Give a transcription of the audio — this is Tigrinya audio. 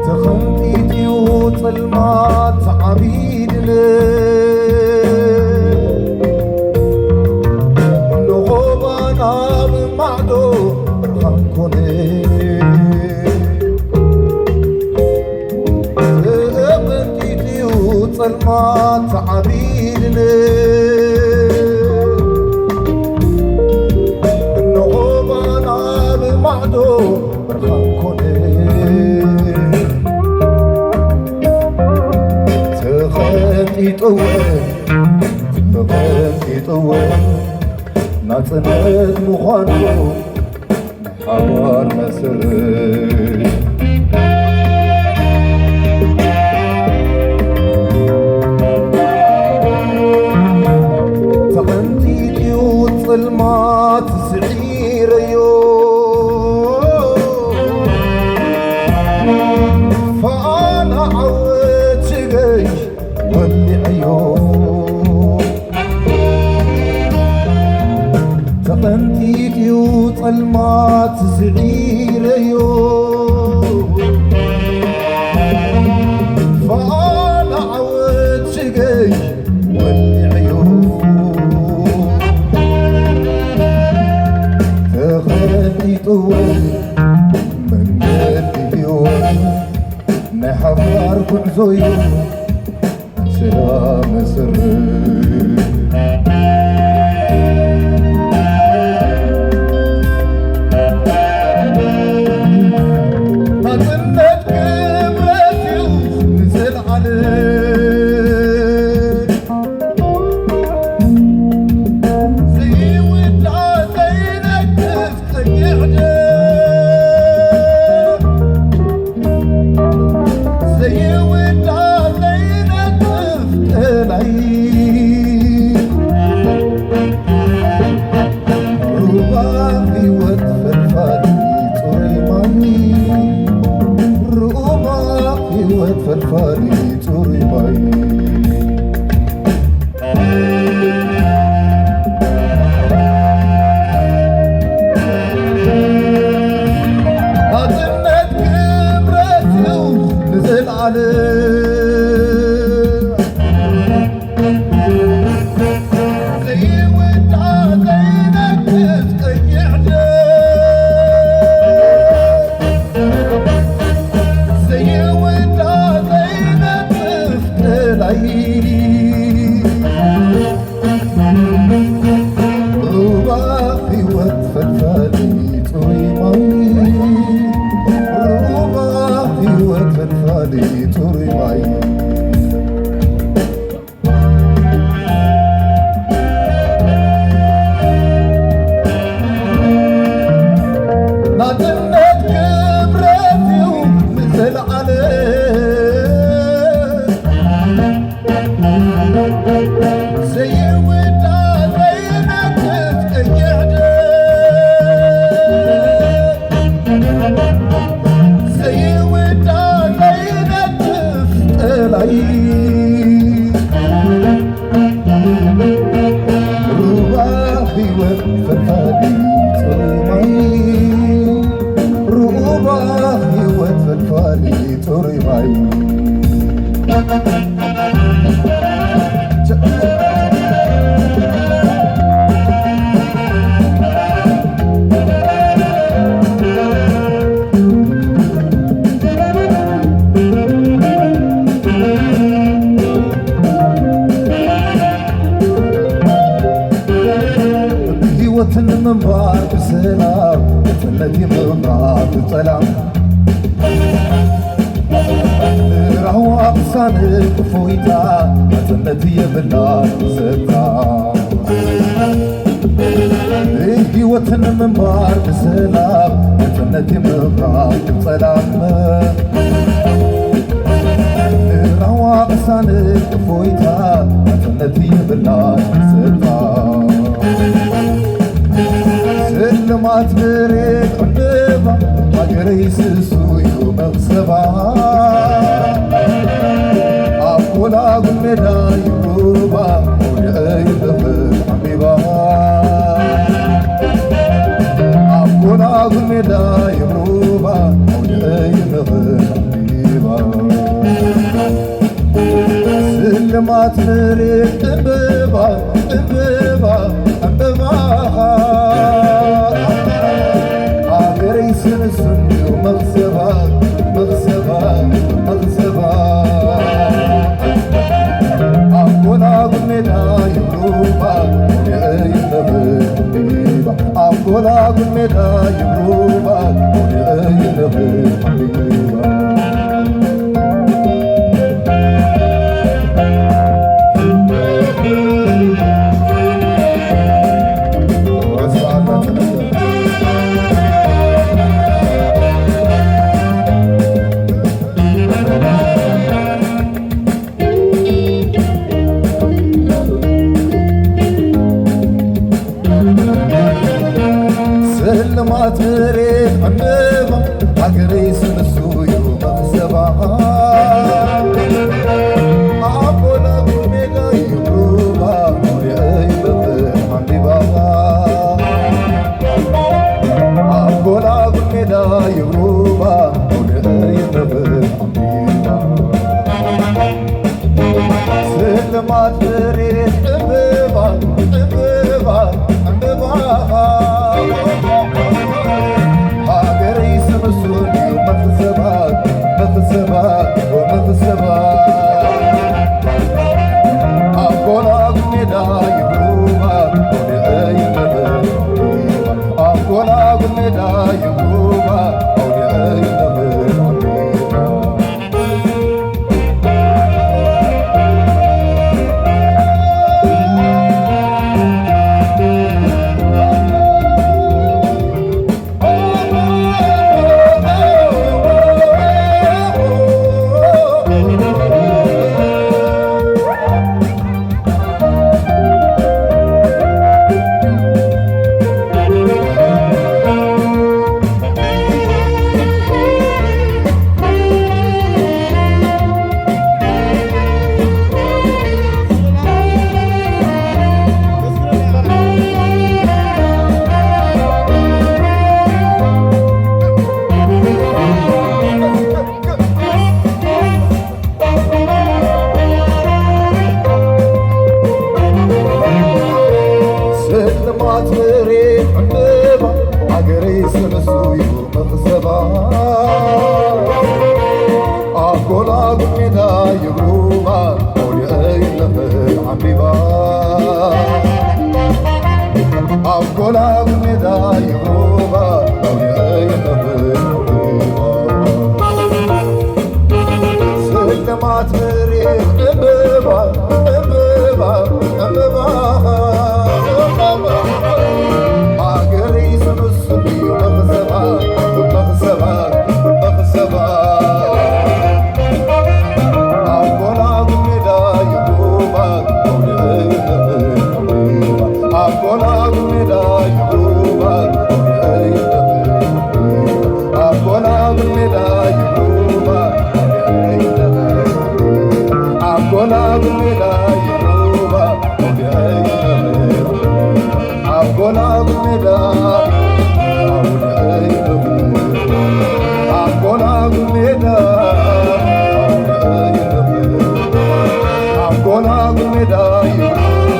ተኸምጢጥዩ ጸልማት ተዓቢድነ፣ ንሆባና ብማዕዶ ብርሃን ኮነ። ተቐንጢጥዩ ጸልማት ተዓቢድነ፣ እንሆ ባና ብማዕዶ ብርሃን ኮነ። ተቐንጢጥወ፣ ተቐንጢጥወ፣ ናጽነት ምዃኑ ሓባር መስርት። ተቐንጢጥዩ ጽልማት ስዒረዮ፣ ፋና ዓወት ሽገሽ ወሊዐዮ። ተቐንጢጥዩ ጸልማት ስዒረዮ፣ ፋና ዓወት ሽገሽ ወሊዐዮ። ተቐንጢጥወ መንገዲ ህይወት ናይ ሓባር ጉዕዞ እዩ። ስራ መስርት። ናጽነት ክብረት እዩ ንዘለዓለም። ዘይውዳእ ዘይነግፍ ቀይሕ ደም። ዘይውዳእ ዘይነጥፍ ቀላይ። ሩባ ህይወት ፈልፋሊ ጽሩይ ማይ። ሩባ ህይወት ፈልፋሊ ጽሩይ ማይ። ናጽነት ክብረት እዩ ንዘለዓለም። ዘይውዳእ ዘይነቅጽ ቀይሕ ደም። ዘይውዳእ ዘይነጥፍ ቀላይ። ሩባ ህይወት ፈልፋሊ ጽሩይ ማይ። ሩባ ህይወት ፈልፋሊ ጽሩይ ማይ። ናጽነት ክብረት እዩ ንዘለዓለም። ዘይውዳእ ዘይነጥፍ ቀይሕ ደም። ዘይውዳእ ዘይነጥፍ ቀላይ። ሩባ ህይወት ፈልፋሊ ጽሩይ ማይ። ሩባ ህይወት ፈልፋሊ ጽሩይ ማይ። ህይወትን ምንባር ብሰላም፣ ነጻነት የምምራር ብጸላም። ራህዋ ቅሳነት እፎይታ፣ ናጽነት የብላን ዘታ። ህይወትን ምንባር ብሰላም፣ ነጻነት የምምራር ብጸላም። ራህዋ ቅሳነት እፎይታ፣ ናጽነት የብላን ዘታ። ስልማት መሬት ዕንበባ፣ ሃገረይ ስሱ እዩ መኽሰባ። ኣብ ጎላ ጎላጉል ሜዳ ይብሉባ፣ መውደቐይ ተኽል ዓምቢባ። ኣብ ጎላጉል ሜዳ ይብሉባ፣ መውደቐይ ተኽል ዓምቢባ። ስልማት መሬት ዕምበባ፣ ዕምበባ፣ ዕምበባኻ። ሃገረይ ስንስን እዩ መኽሰባ፣ መኽሰባ፣ መኽሰባ። ኣብ ጎላጉል ሜዳ ይብሉባ፣ ወዲአይ ነብር ዲባ። ኣብ ጎላጉል ሜዳ ይብሉባ፣ ወዲአይ ነብር ዲባ። ስልማት መሬት ዕምበባ፣ ሃገረይ ስንሱ እዩ መኽሰባ። ኣብ ጎላጉል ሜዳ ይብሉባ፣ ሞሪዐይ በፍር ዓምቢባ። ኣብ ጎላጉል ሜዳ ይብሉባ፣ ሞሪዐይ በፍር ዓምቢባ። ስልማት መሬት ዕምበባ፣ ዕምበባ፣ ዕምበባ። ሃገረይ ስምሱን እዩ መኽሰባ፣ መኽሰባ፣ መኽሰባ። ኣብ ጎላጉል ሜዳ ይብሉባ፣ ወዲአይ ነብር። ኣብ ጎላጉል ሜዳ ይብሉባ፣ ወዲአይ ነብር። ስልማት መሬት ዕምበባ፣ ሃገረይ ስንሱ እዩ መኽሰባ። ኣብ ጎላጉል ሜዳ ይብሉባ፣ መውሊዐይ ነኽል ዓምቢባ። ኣብ ጎላጉል ሜዳ ይብሉባ፣ መውሊዐይ ነኽል ዓምቢባ። ስልማት መሬት ዕምበባ፣ ዕምበባ፣ ዕምበባ። ሃገረይ ስንሱ እዩ መኽሰባ፣ መኽሰባ፣ መኽሰባ። ኣብ ጎላጉል ሜዳ ይብሉባ፣ መውሊዐይ ነኽል ዓምቢባ። ኣብ ጎላጉል ሜዳ ይብሉባ፣ መውሊዐይ ነኽል ዓምቢባ። ኣብ ጎላጉል ሜዳ ይብሉባ፣ ኣብ ጎላጉል ሜዳ ይብሉባ፣ ኣብ ጎላጉል ሜዳ፣ ኣብ ጎላጉል ሜዳ፣ ኣብ ጎላጉል ሜዳ ይብሉባ፣